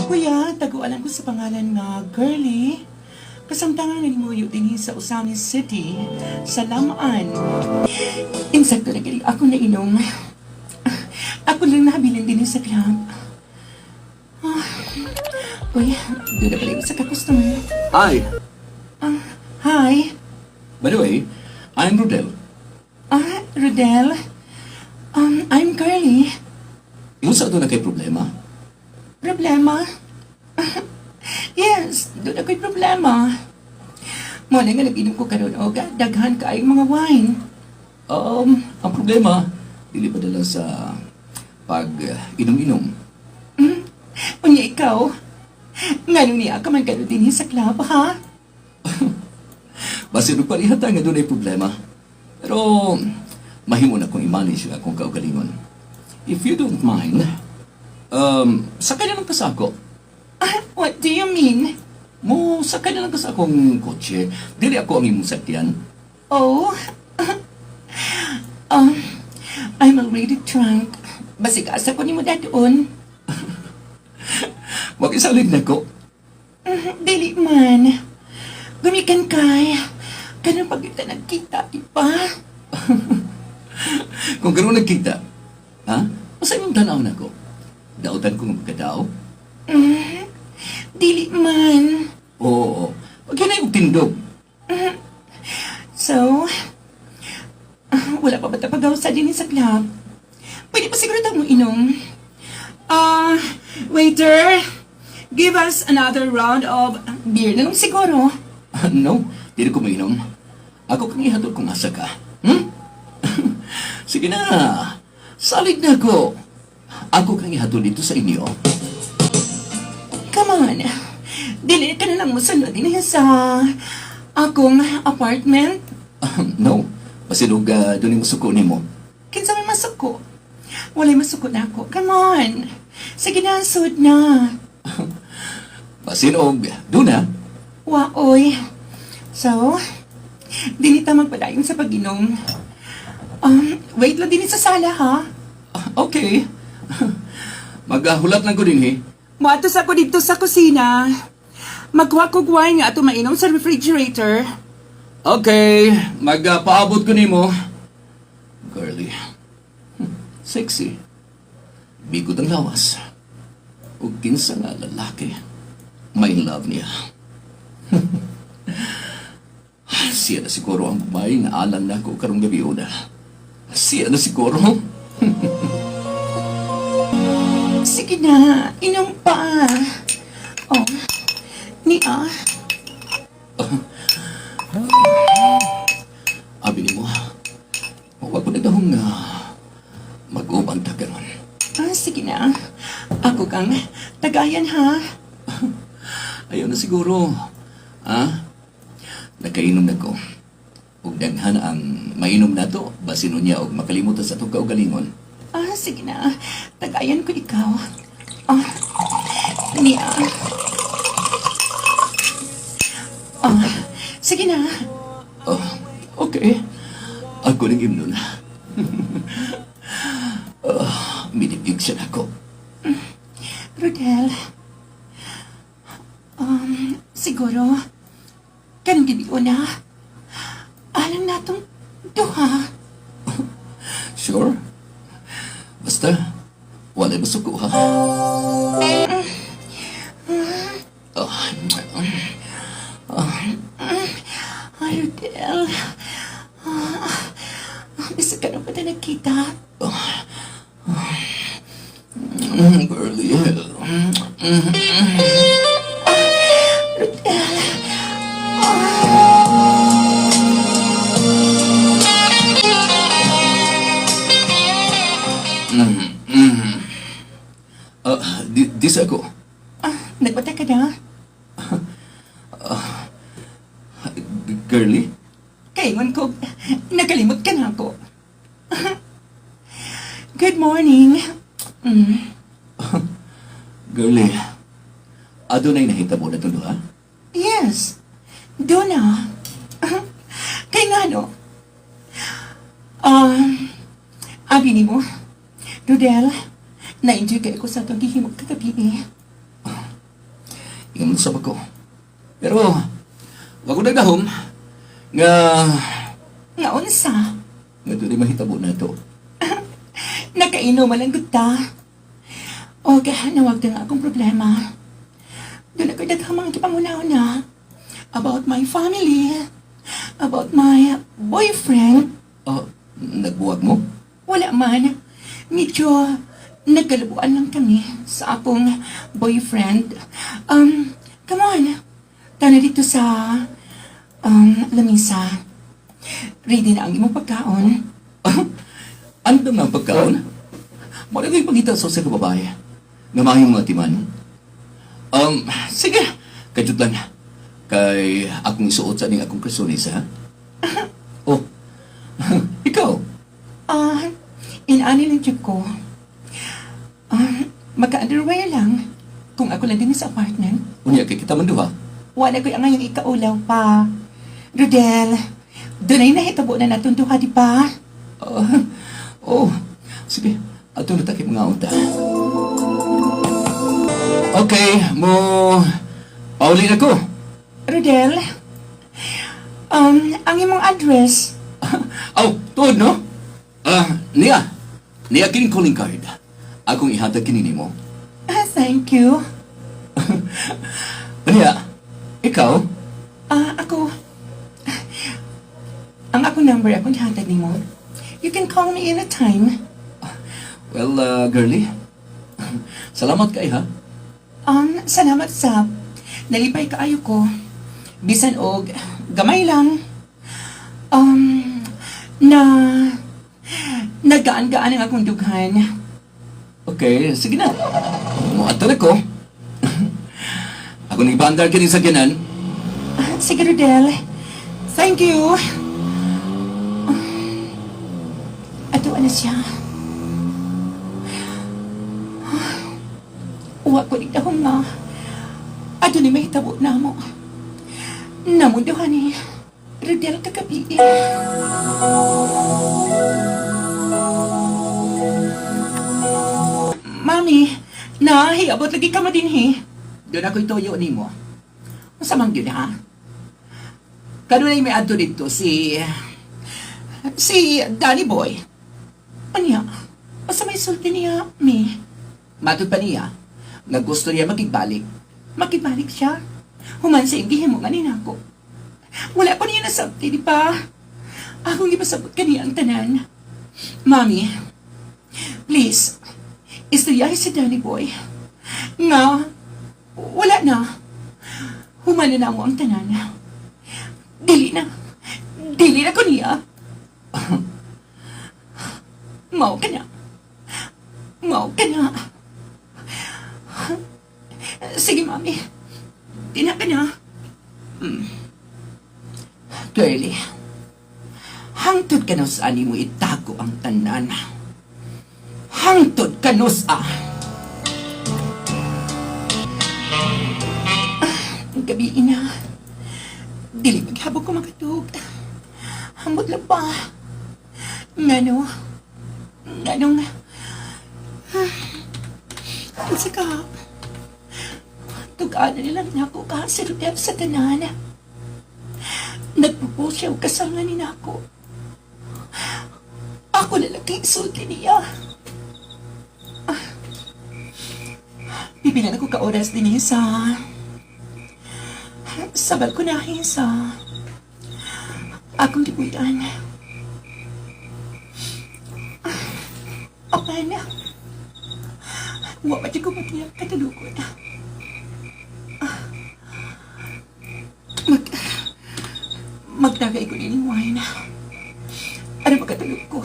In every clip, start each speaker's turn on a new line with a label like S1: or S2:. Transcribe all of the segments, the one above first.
S1: Kuya, taguan ko sa pangalan nga Girly. Kasamtangan nga nimuyo dinhi sa Ozamis City, sa Lamaan. Insakto na gali ako nainom. Ako lang nahabilin dinhi sa club. Ah, uy, doon na pala yung sa ka-customer.
S2: Hi.
S1: Ah, hi.
S2: By the way, I'm Rodel.
S1: Ah, Rodel. I'm Girly.
S2: Yung sa doon na kay problema.
S1: Problema? Yes, doon ako'y problema. Mo na nga nag-inom ko karon og daghan kaayong mga wine.
S2: Ang problema, dili pa dala sa pag inom-inom.
S1: Unya ikaw, ngano niya ka man karon dinhi sa club, ha?
S2: Basin og pareha ta nga doon ay problema. Pero mahimo na kong i-manage ang akong kaugalingon. If you don't mind, sakay na lang ka sa ako.
S1: Ah, what do you mean?
S2: Mo, sakay na lang ka sa akong kotse. Dili ako ang imong sakyan.
S1: Oh, I'm already drunk. Basig asa ko nimo dadon.
S2: Wag isalig na ko.
S1: Dili man. Gumikan kay. Kanang pag kita nagkita, di ba?
S2: Kung ganoon nagkita, ha? Masa imong tanaw na ko? Dautan ko nga magkadao?
S1: Dili man.
S2: Oo. Pag hinay og tindog.
S1: So, ah, wala pa ba tapagaw sa din sa club? Pwede pa siguro tayong inom. Ah, waiter, give us another round of beer na lang siguro.
S2: No, dili ko mainom. Ako kang ihatod kung asa ka. Sige na. Salig na ako. Ako kang ihatod dito sa inyo.
S1: Come on. Dili ka na lang mo sunod din sa akong apartment.
S2: No. Basin og doon yung suko nimo.
S1: Kinsa may masuko? Walay masuko na ako. Come on. Sige na, sud na.
S2: Basin og doon na.
S1: Waoy. So, dili ta magpadayon sa pag-inom. Wait lang din sa sala, ha?
S2: Okay. Maghulat lang ko din, he.
S1: Moadto sa ako dito sa kusina. Magkuha kog wine nga ato mainom sa refrigerator.
S2: Okay, magpaabot ko nimo. Girly. Sexy. Bigot ang lawas. Ug kinsa nga lalaki. May love niya. Siya na siguro ang babae nga alang nako karong gabi una. Siya na siguro.
S1: Sige na, inom pa. Oh, niya.
S2: Abi nimo. Huwag ko nagdahong nga mag-uban ta karon.
S1: Ah, sige na. Ako kang tagayan, ha?
S2: Ayaw na siguro. Ha? Nakainom na ko. Ug daghan ang mainom nato, basin niya og makalimutan sa atong kaugalingon.
S1: Ah, sige na. Tagayan ko ikaw. Ah, niya. Ah, sige na.
S2: Oh, okay. Ako nang imnon. Oh, minibig siya nako.
S1: Rodel, siguro, kanong gabi una, alam natong duha.
S2: Sure? Basta, walay masuko ha. Oh,
S1: Ay, Rodel, ah, bisa ka na pa na nagkita.
S2: Girly.
S1: Rodel,
S2: Ah, di sa ako.
S1: Ah, nagbata ka na?
S2: Girly?
S1: Kaingon ko, nakalimot ka na ako. Good morning.
S2: Girly, adunay nahitabo na itong duha?
S1: Yes, doon na. Kay nga no. Abi nimo, Rodel, na-enjoy kayo ko sa itong gihimog kagabi eh.
S2: Unsa ba ko? Pero, wa ko nagdahom nga
S1: Nga unsa?
S2: nga dunay mahitabo na to.
S1: Nakainom man lang gud ta. Og nawag nga akong problema. Doon ako daghang mga gipanguna-una about my family, about my boyfriend.
S2: Oh, nagbuwag mo?
S1: Wala man. Medyo nagkalabuan lang kami sa akong boyfriend. Come on. Tana dito sa lamisa. Ready na ang imong pagkaon.
S2: Andam na ang pagkaon. Muna ko'y pangita sa usa ka babae. Nga maayong mga timan. Sige, kajut lang. Kay akong isuot sa ning akong krasunis, ha? Oh, ikaw?
S1: Ah, inani lang jud ko. Ah, magka-underwear lang. Kung ako lang din sa apartment.
S2: Unya, kay kita man duha.
S1: Wala ko'y angayong ikaulaw pa. Rodel, dunay nahitabo na natong duha, di ba?
S2: Ah, oh, sige. Ato na takip mga unta. Okay, mo... Pauli na ko.
S1: Rodel, ang imong address.
S2: Oh, tuod no? Ah, niya. Niya kining calling card. Akong ihatag kini nimo.
S1: Ah, thank you.
S2: Niya, ikaw?
S1: Ah, ako. Ang akong number, akong ihatag nimo. You can call me anytime.
S2: Well, girlie, salamat kay ha.
S1: Salamat sa nalipay kaayo ko. Bisan og gamay lang. Na nagaan-gaan ang akong dughan.
S2: Okay, sige na. Muadto na ko. Ako nang ibandar kini sa ginan.
S1: Ah, sige, Rodel. Thank you. Ato na siya. Uwa ko ni dahong nga. Ato ni mahitabo na mo. Namunduhan ni Rodel kagabi. Mami, na, hiabot lagi ka madinhi.
S3: Doon ako'y toyo nimo. Unsa man gyud ha? Kanunay may adto didto si si Danny Boy.
S1: Anya, asa may sulti niya, mi?
S3: Matod pa niya nga gusto niya makigbalik.
S1: Makibalik siya. Human sa iyong mo nga ako. Wala pa niya nasabti, di ba? Akong ipasabot kaniya ang tanan. Mami, please, istoryahe si Danny Boy. Nga, wala na. Human na mo ang tanan. Dili na. Dili na ko niya. Mao ka na. Mao ka na. Sige, Mami. Tina ka na.
S3: Girlie, hangtod ka na sa ani mo itago ang tanan. Hangtod ka no sa.
S1: Ang gabi ina. Dili maghabog ko makatug. Ambot lang pa. Ngano? Nganong? Ah, Unsa ka? Tugaan na nilang nako ka si Rodel sa tanan. Nagpropose siya og kasal nga ni nako. Ako na lang kay isulti niya. Ah. Bibilan ako ka oras din eh sa balkonahe sa akong gibuyan. Apan, wa pa ko matiyak katulukon. Mag, magtagay ko din wine. Ano makatulog ko?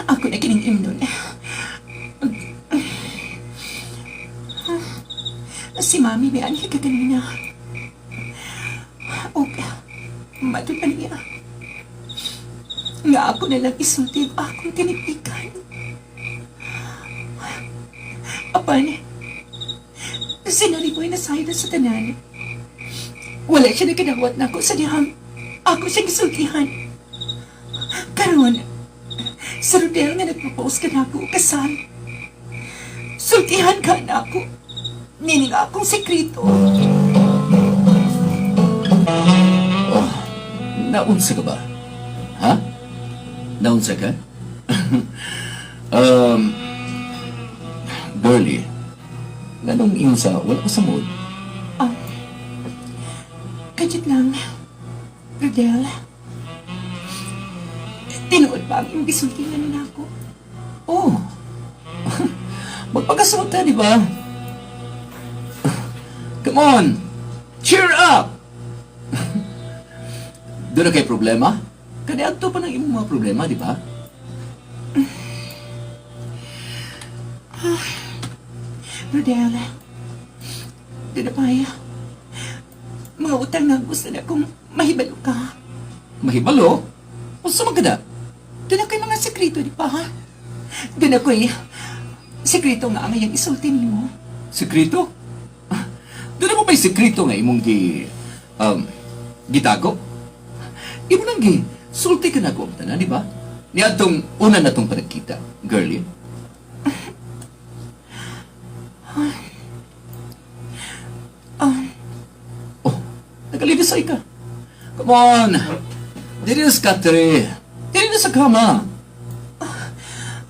S1: Ako na kining imnon. Si Mami may anhi ka kanina. Og matod pa niya. Nga ako na lang isulti ang akong tinipikan. Apan, sinari ko ay nasayod sa tanan. Wala siya nagkadawat na ako sa dihang Ako siyang gisultihan. Karon, sa Rodel nga nagpropose ka na ako, kasal. Sultihan ka na ako. Nini nga akong sekreto.
S2: Oh, naunsa ka ba? Ha? Naunsa ka? um, Girlie, nganong ingon sa wala ka sa mood?
S1: Ah, kajit lang, Rodel. Tinuod ba ang iyong gisultihan na ako?
S2: Oh, magpakasal ta, di ba? Come on! Cheer up! Doon na kay problema? Kaniadto pa ng imong mga problema, di ba?
S1: Rodel, doon na pa mga utang na gusto na kung mahibalo ka.
S2: Mahibalo? Unsa man kada?
S1: Doon ako'y mga sekreto, di ba? Doon ako'y sekreto nga ang iyang isulti nimo.
S2: Sekreto? Doon na mo ba'y sekreto nga imong gitago? Imo nang gi, sulti ka na ko ang tanan, di ba? Niadtong una na tong panagkita, girlie.
S1: Ah,
S2: Oh, nagalibisay ka. Come on! Dili na sa katre. Dili na sa kama.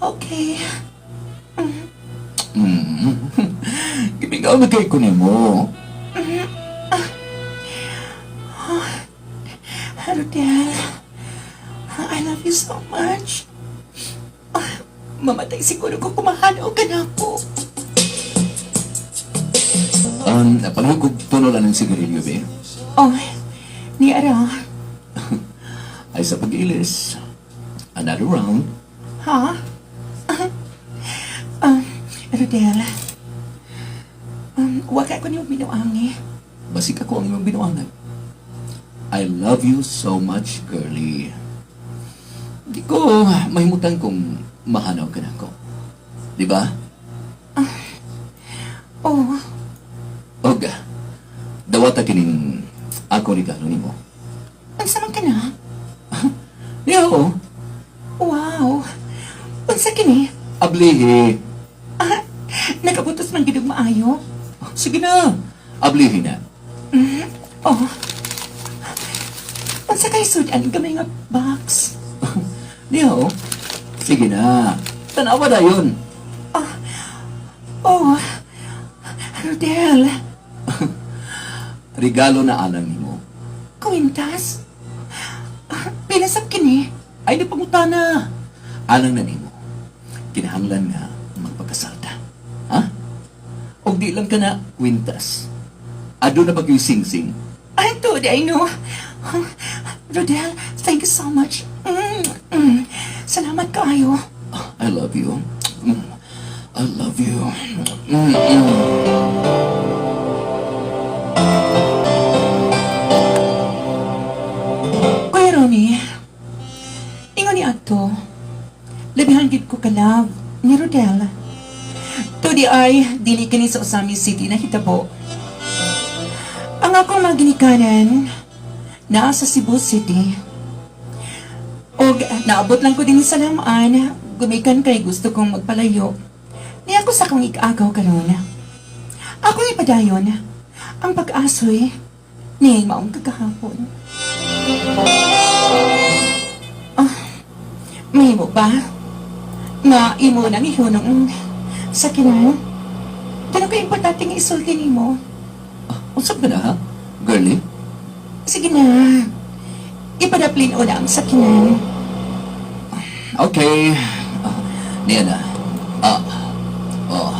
S1: Okay.
S2: Gimingaw na kay ko nimo.
S1: Rodel, I love you so much. Ah, mamatay siguro ko kumahanaw ka na ako.
S2: Panahon ko tuno lang ng sigarilyo, be.
S1: Oh, ni Ara.
S2: Ay sa pag-ilis. Another round.
S1: Ha? Ah, Rodel. Wag ako niyo binuangi.
S2: Basik ako ang imong binuangan. I love you so much, girlie. Di ko mahimutan kung mahanaw ka na ako. Di ba?
S1: Oh,
S2: Og, dawata kining ako regalo nimo.
S1: unsa man ka na?
S2: Niya oh,
S1: Wow. Unsa kini?
S2: ablihi.
S1: Ah, nakabutos man gid og maayo.
S2: Sige na, ablihi na.
S1: Oh. Unsa kay sud-an gamay nga box?
S2: Niya oh, sige na. Tanawa na yun.
S1: Oh. Rodel,
S2: Regalo na alang nimo.
S1: kwintas. Ah, pinasap kini.
S2: Ay napangutana. Alang na nimo. Kinahanglan nga magpakasalta. Ha? Og di lang ka na kwintas. Ado na pag sing-sing.
S1: Ay, to, I know. Rodel, thank you so much. Salamat kaayo.
S2: I love you. I love you. Mm.
S1: Kuya Ronnie, ingon ni ato, labihan gid ko kalab ni Rodel. Tudi ay, dili kini sa Osamis City na hitabo. Ang akong mga ginikanan, naa sa Cebu City. Og naabot lang ko din sa lamaan, gumikan kay gusto kong magpalayo. Niya ko sa akong ikaagaw karon. Ako ipadayon, ang pag-asoy, ni maong kagahapon. Mahimo ba? Nga imo nang ihunong sa kinan? Dano ka importante nga isulti nimo.
S2: Ah, usap ka na ha? Girlie?
S1: Sige na. Ipadaplin o na ang sakinan.
S2: Okay. Ah, niya na. Ah. Oh.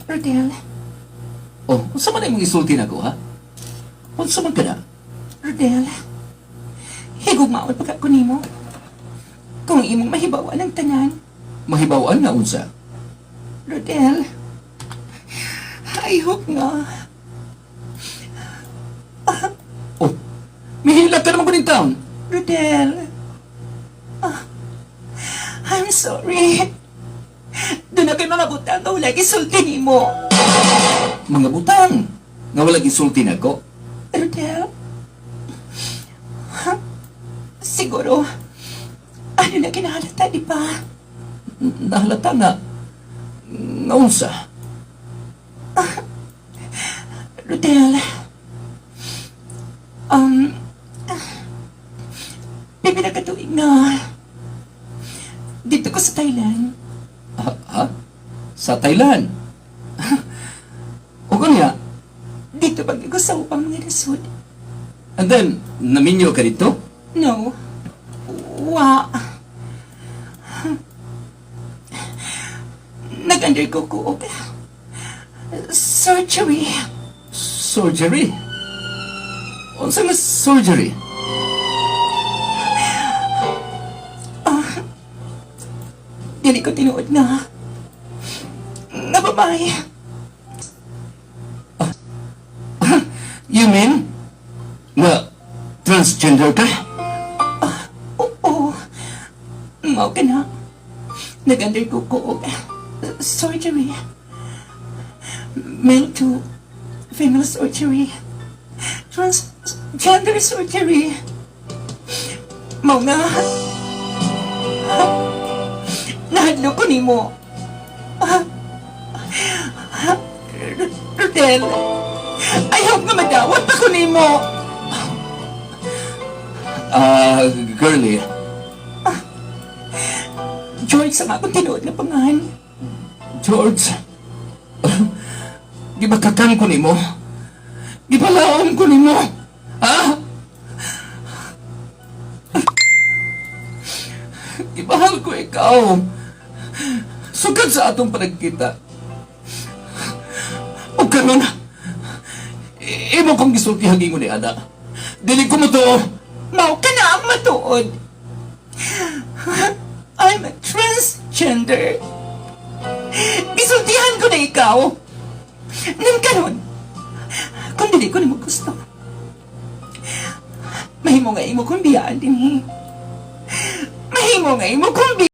S1: Rodel,
S2: Oh, unsa man imong isulti nako ha? Unsa man ka na?
S1: Rodel. Higugmaon pa ka ko nimo. Kung imong mahibawan ang tanan,
S2: Mahibaw-an nga unsa?
S1: Rodel. I hope nga.
S2: Oh, mihilak ka naman ko taon.
S1: Rodel. Ah, I'm sorry. Doon na kay mga butang nga wala isulti nimo.
S2: Mga butang. Nga wala gisulti nako.
S1: Rodel, ha? Siguro, ano na kinahalata, di ba?
S2: Nahalata nga. Nga unsa?
S1: Rodel, may pinakatuig na dito ko sa Thailand.
S2: Ha? Ha? Sa Thailand? O kanya?
S1: Dito pag ko sa upang mga nasud.
S2: And then, naminyo ka dito?
S1: No. Wa. Nag-undergo ko og surgery.
S2: Surgery? Unsa nga surgery?
S1: Dili ko tinuod na nga babae.
S2: You mean? Na transgender ka?
S1: Oo. Mao ka na. Nag-undergo ko og surgery. Male to female surgery. Transgender surgery. Mao nga. Nahadlo ko nimo. Rodel, I hope nga madawat ako nimo.
S2: Ah, girlie.
S1: George, sa nga akong tinuod na pangan.
S2: George, di ba kakan ko nimo? Di ba laom ko nimo? Ha? Di ba mahal ko ikaw? Sugad sa atong panagkita. O karon, imo kong gisulti hagingon ni Ana. Dili ko mo to.
S1: Mao ka na ang matuod. I'm a transgender. Gisultihan ko na ikaw. Nang karon, kung dili ko na gusto, mahimo nga imo kong biyaan dinhi. Mahimo nga imo kong biyaan.